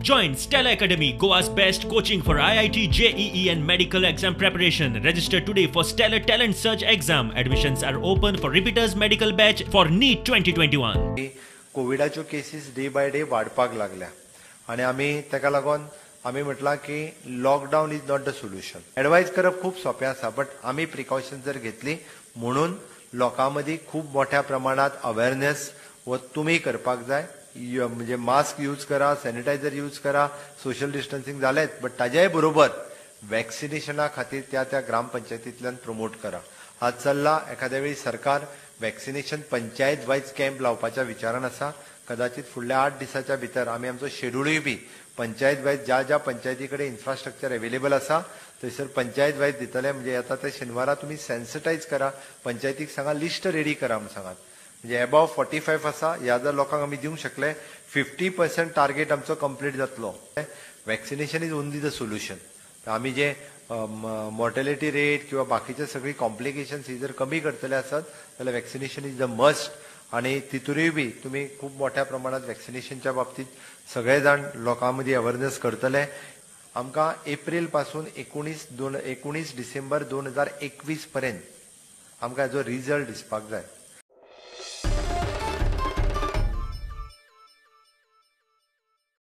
Join Stellar Academy, Goa's best coaching for IIT, JEE and medical exam preparation. Register today for Stellar Talent Search exam. Admissions are open for repeaters medical batch for NEET 2021. कोविडाच्यो cases day by day वाडपाक लागल्या आनी आमी ताका लागून आमी म्हटलां की lockdown is not the solution. Advise करप खूब सोंपें आसा, बट आमी प्रिकॉशन जर घेतली म्हणून लोकां मदीं खूब मोठ्या प्रमाणात अवेरनेस हो तुमी करपाक जाय. म्हणजे मास्क यूज करा, सॅनिटायझर यूज करा, सोशल डिस्टन्सिंग जालेंच, बट ताज्याय बरोबर वॅक्सिनेशना खातीर त्या त्या ग्रामपंचायतींतल्यान प्रमोट करा. आज चल्ला एखाद्या वेळी सरकार वॅक्सिनेशन पंचायत वायज कॅम्प लावपाच्या विचारान आसा. कदाचित फुडल्या 8 दिसाच्या भितर आमी आमचो शेड्यूलूय बी पंचायत वायज ज्या ज्या पंचायती कडेन इन्फ्रास्ट्रक्चर अवेलेबल आसा थंयसर पंचायत वायज दितले. म्हणजे येता ते शेनवारा तुमी सेन्सिटायज करा, पंचायतीक सांगा लिस्ट रेडी करा म्हूण सांगात. म्हणजे एबाव 45 आसा ह्या जर लोकांक आमी दिवंक शकले 50% टार्गेट आमचो कंप्लीट जातलो. Vaccination is only the solution. आमी जे मॉर्टेलिटी रेट किंवा बाकीचे सगळी कॉम्प्लिकेशन्स ही जर कमी करतले आसत जाल्यार वॅक्सिनेशन is the must. आनी तितूरूय बी तुमी खूब मोठ्या प्रमाणात वॅक्सिनेशनच्या बाबतीत सगळे जाण लोकां मदीं अवेरनेस करतले. आमकां एप्रील पासून 19 डिसेंबर 2021 पर्यंत आमकां हाजो रिजल्ट दिसपाक जाय.